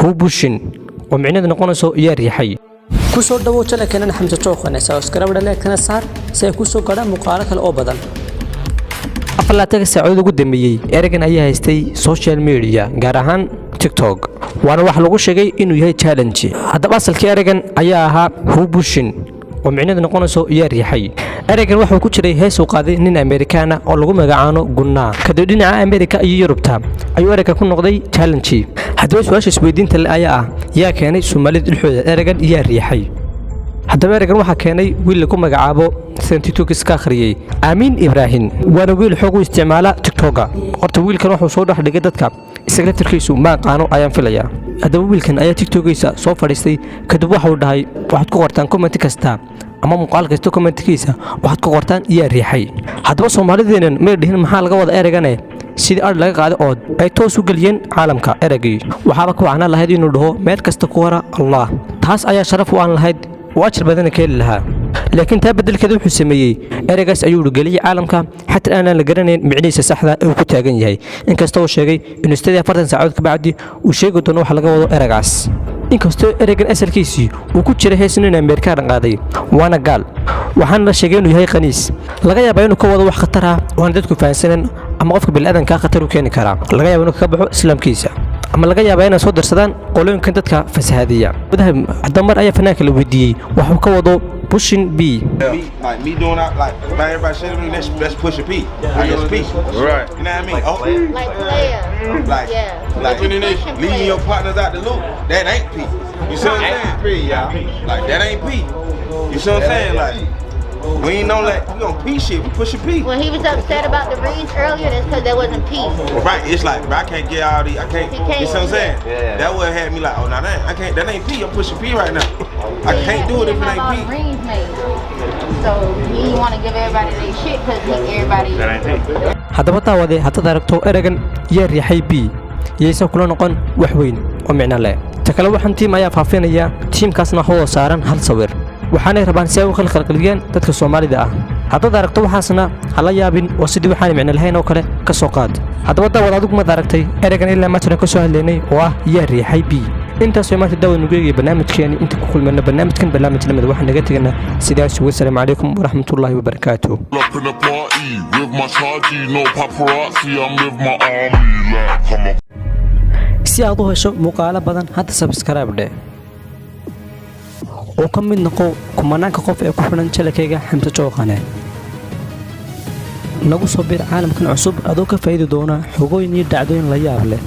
Who pushing, oo micnaheedu noqonayso yaa riixay. Ku soo dhawow channelkeenan Xamse Jooqane. Subscribe, like-kana saar si ay ku soo gaadhaan muuqaalo kale oo badan. 24-ka saacadood ugu dambeeyey ereygan ayaa haystay social media, gaar ahaan TikTok, waana waxa lagu sheegay inuu yahay challenge. Haddaba asalkii ereygan ayaa ahaa "who pushing", oo micnaheedu noqonayso yaa riixay. Ereygan wuxuu ku jiray hees uu qaaday nin Amerikaana oo lagu magacaano Gunna. Kadib dhinaca Amerika iyo Yurubta ayuu ereygan ku noqday challenge. Haddaba su-aasha isweydiinta le ayaa ah: yaa keenay Soomaalida dhexdooda ereygan yaa riixay? Haddaba ereygan waxaa keenay wiil lagu magacaabo sentitokis ka akhriyey Aamiin Ibraahim, waana wiil xoog u isticmaala TikToka. Horta wiilkan wuxuu soo dhex dhigay dadka, isaga laftarkiisu ma aqaano ayaan filayaa. Haddaba wiilkan ayaa TikTokiisa soo fadhiistay, kadib waxuu dhahay: waxaad ku qortaan comment kasta ama muuqaal kasta commentkiisa waxaad ku qortaan yaa riixay. Haddaba Soomaalideenan may dhihin maxaa laga wada ereygane, sidii adh laga qaaday ood ay toos u geliyeen caalamka ereygii. Waxaaba ka wacnaan lahayd inuu dhaho meel kasta ku wara Allah, taas ayaa sharaf u aan lahayd oo ajar badana ka heli lahaa. Laakiin taa beddelkeeda wuxuu sameeyey ereygaas ayuu geliyey caalamka, xataa aanaan la garanayn micnihiisa saxda ee uu ku taagan yahay, inkasta uu sheegay inuu 48 saacadood ka bacdi uu sheegi doono waxa laga wado ereygaas. Inkastoo ereygan asalkiisii uu ku jiray hees nin Ameerikaan qaaday, waana gaal, waxaana la sheegay inuu yahay khaniis. Laga yaabaa inuu ka wado wax khatar ah oo aan dadku fahansanan, ama qofka bini'aadankaa khatar u keeni karaa. Laga yaaba inuu kaga baxo islaamkiisa, ama laga yaabaa inay soo darsadaan qolooyinkan dadka fasahaadiya. Haddaba mar ayaa fanaanka la weydiiyey waxuu ka wado pushing P. Me, like me doing out, like everybody shit me, that's pushing P. Like that's P. You know what I mean? Oh, Like player. Like, like Pushing leaving player. Your partners out the loop, that ain't P. You see what I'm saying? Like that ain't P. You see what I'm saying? Like we ain't on that. We on P shit. We pushing P. When he was upset about the rings earlier, that's because there wasn't peace. Right. It's like, bro, I can't get all these. I can't. He can't You see what I'm saying? Yeah. That what had me like, oh, now that I can't. That ain't P. I'm pushing P right now. I He can't do it he if it didn't have ain't all P. the rings made. So he didn't want to give everybody their shit because he everybody. That ain't P. Haddaba daawade, haddaad aragto ereygan yaa riixay P, yaysan kula noqon wax weyn oo micno leh. Ta kale, waxaan team ayaa faafinaya, teamkaasna waxaa wada saaran hal sawir, waxaanay rabaan si ay u khalkhalgeliyaan dadka Soomaalida ah. Haddaad aragto waxaasna ha la yaabin, oo sidii waxaan micno lahayn oo kale ka soo qaad. Haddaba daawad, adigu maad aragtay ereygan ilaa maantana ka soo hadlaynay oo ah yaa riixay P? Intaas way maanta daawad nugu eegaya barnaamijkeeni. Inta ku kulmayno barnaamijkan barnaamij lamid, waxaan naga teganaa sidaas. Wasalaamu calaykum waraxmatullaahi wabarakaatu. Up in the party with my chargy, no paparazzi. I'm with my army, like I'm a Si aad u hesho muuqaalo badan, hadda subscribe dheh oo ka mid noqo kumanaanka qof ee ku xidhan channelkayga Xamse Jooqane. Nagu soo bir caalamkan cusub adoo ka faa'iidi doona xogooyin iyo dhacdooyin la yaab leh.